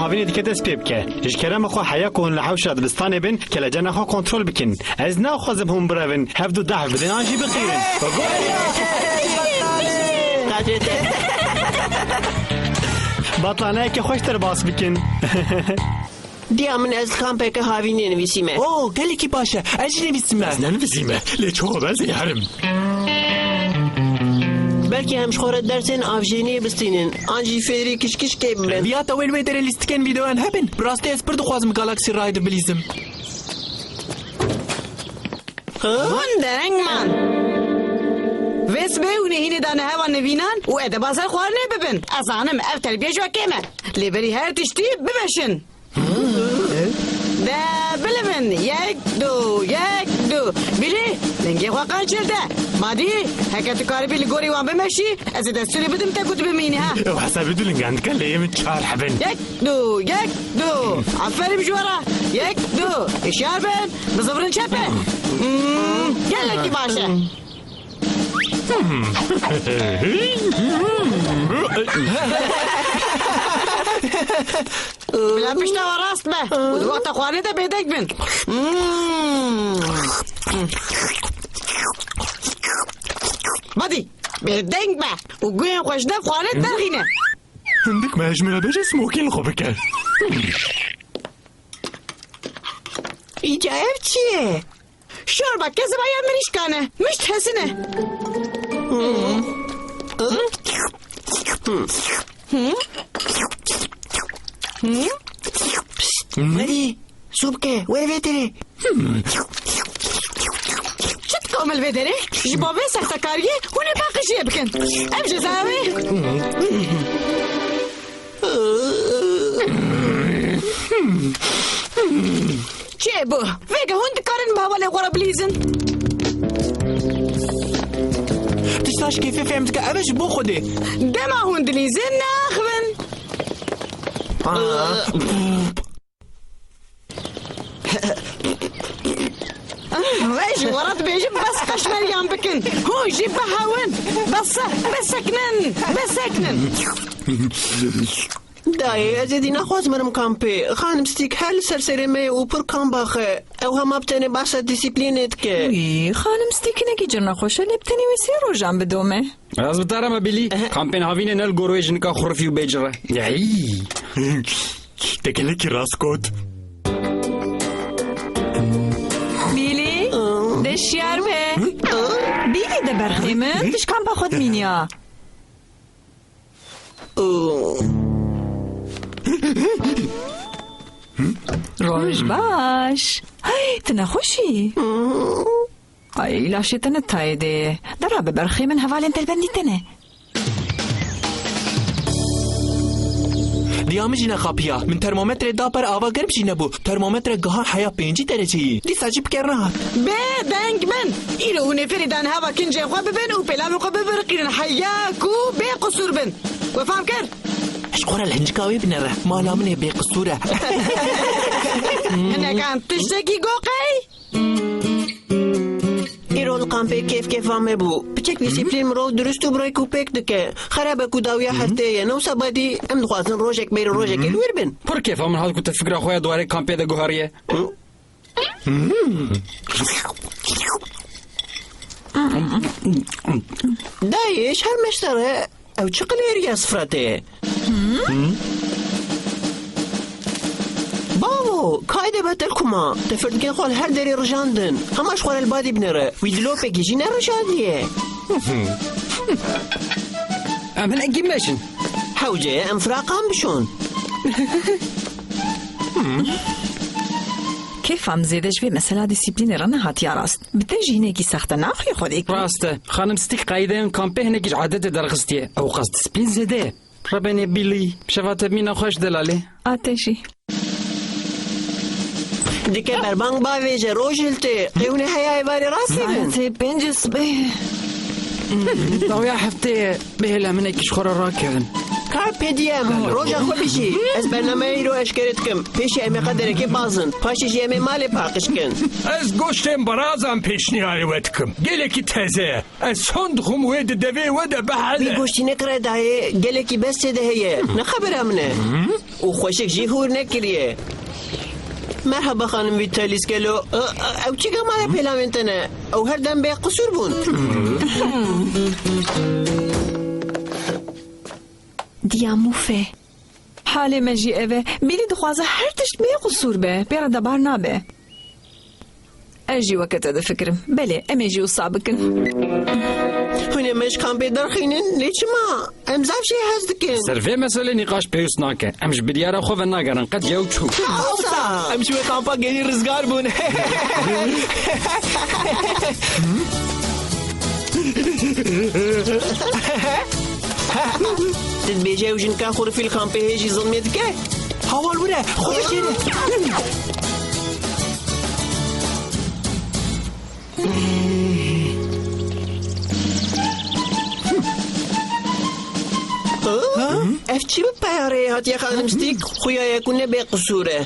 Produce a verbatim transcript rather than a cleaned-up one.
Havînê dike dest pê bike. Ji kerema xwe heya ku hûn li hewşa dibistanê bin, kelecana xwe kontrol bikin. Ez naxwazim hûn birevin, hevdu dehf bidin an jî biqîrin. Batlaneyeke xweş derbas bikin. Diya min, ez li kampeke havînê nivîsîme. Oh, gelekî baş e. Ez jî nivîsîme. Ez nenivîsîme, lê çawa ez ê herim. Belkî em ji xwe re dersên avjêniyê bistînin, an jî fêrî kişkişkê bibin. Viya te wê li wê derê lîstikên vîdeoyan hebin. Bi rastî ez pir dixwazim Galaxy Rider bilîzim. Hûn dereng man. Vê sibê hûn ê hînê dane hewa nivînan û edeba ser xwarinê bibin. Ez zanim ev terbiye ji we kêm e. Lê berî her tiştî bimeşin. De bilivin. Yek, du, yek, du. Bilî, lingê xwe qençir de. Madî, heke tu karibî li gorî wan bimeşî, ez ê destûrê bidim te ku tu bimînî, ha. Ew hesabê du lingan dike, lê yê min çar hebin. Yek, du, yek, du. Aferîm ji we re. Yek, du. Hişyar bin. Bizivirin çepe. Hmm, gelekî baş e. Bila pişta we rast be. Û di wexta xwarinê de bêdeng bin. Hmm. Badî, bêdeng be. Û guhên xwe ji nav xwarinê derxîne. Hindik me ji min re bêje smokîn xwe bike. Îca ev çi ye? Şorba kezeba ya mirîşkan e. Mişt hesine. Hı? Hı? Hı? Pişt, hadi, sobke, were vê derê. Çi dikomil vê derê? Ji bo vê sextekariyê hûn ê paqijiyê bikin. Ev ceza wê. Çêbû. Vêga hûn dikarin bi hevalê xwe re bilîzin. Tişta ji kêfê fêm dike, ev e ji bo Xwedê. Dema hûn dilîzin, naxivin. Vê ji we re dibêjim, bes qeşmeriyan bikin. Hûn jî bihewin. Bes e, bisekinin, bisekinin. Dayê, ez êdî naxwazim herim kampê. Xanim Stîk her li ser serê me ye û pir kambax e. Ew hema bi tenê behsa dîsîplînê dike. Wî, xanim Stîk hinekî cir nexweş e, lê bi tenê wê sê rojan bidome. Ez bi te re me, Bîlî. Ehe. Kampên havînê ne li gor wê jinika xurifî û bêcir e. Yey. Te gelekî rast got. Bîlî, de şiyar be. Bîlî, de berxê min, tu ji kampa xwe dimîniya. Roj baş. Hey, tu nexweş î? Ay, laşê te ne tayê de ye. De rabe berxê min, hevalên te li bendî te ne. Diya min jî nexapiya. Min termometrê da ber, ava germ jî nebû. Termometre giha heya pêncî dereceyî. Dîsa jî bi kêr nehat. Bê deng bin. Îro hûn ê fêrî dan heva kincên xwe bibin û pêlavên xwe bibiriqînin heya ku bê qisûr bin. We fam kir? Ji xwe re li hincika wê binêre. Mala min ê bê qisûr e. Hinekan tiştekî go qey? Îro li kampê kêf kêfa me bû. Piçek dîsîplîn mirov dirust û bi rêk û pêk dike. Xerab e ku dawiya hefteyê ye. Ne wisa badî, em dixwazin rojek bêrî rojekê li wir bin. Pir kêfa min hat ku te fikra xwe ya di warê kampê de guheriye. Dayê, şerm ji te re. Ew çi qilêrî ye sifra te ye? Bavo, kaydê betil kuma. Te firdikên xwe li her derê rijandin. Hema ji xwe re li badî binêre. Wî dilopekî jî nerijandiye. Em hinekî meşin. Hewce ye em firaqan bişon. Kêfa min zêde ji vê mesela dîsîplînê re nehatiye rast. Bi te jî hinekî sext e, naxwî Xwedê kî. Rast e. Xanim Stîk qaîdeyên kampê hinekî ji adetê derxistiye. Ew qas dîsîplîn zêde ye. Rebênê Bîlî, şeva te bimîne xweş delalê. A te jî. Dike berbang bavêje, roj hiltê. Qey hûn ê heya êvarê rastî bin? Saetê pêncê sibê. Dawiya hefteyê bihêle, min êkî ji xwe re rakevin. Carpe diem, roja xwe bijî. Ez bernameyê îro eşkere dikim. Pêşî em ê qederekê bazin. Paşê jî em ê malê paqij kin. Ez goştên berazan pêşniyarê we dikim. Gelekî teze ye. Ez son dixwim wê di devê we de bihele. Wî goştînek re dayê, gelekî bestê de heye. Ne xebera min e. Û xweşik jî hûr nekiriye. Merhaba xanim Vitalis gelo. E, e, ew çi gemaye pêlavên te ne? Ew her dem bê qisûr bûn. Diya mûfe. Halê me jî ev e. Bîlî dixwaze her tişt bê qisûr be. Pê re debar nabe. Ez jî weke te difikirim. Belê, em ê jî wisa bikin. Hûn ê me ji kampê derxînin, lê çima? Em zaf jê hez dikin. Ser vê meselê nîqaş pêwîst nake. Em ji biryara xwe venagerin, qet yew çû. Em ji wê kampa gelî rizgar bûn. Tu dibêje ew jinka xurifî li kampê hê jî zilmê dike? Hawal wire, xwe bişêre. Ev çi bi peyarê hatiye xanim Stîk? Xuya ye ku ne bê qisûr e.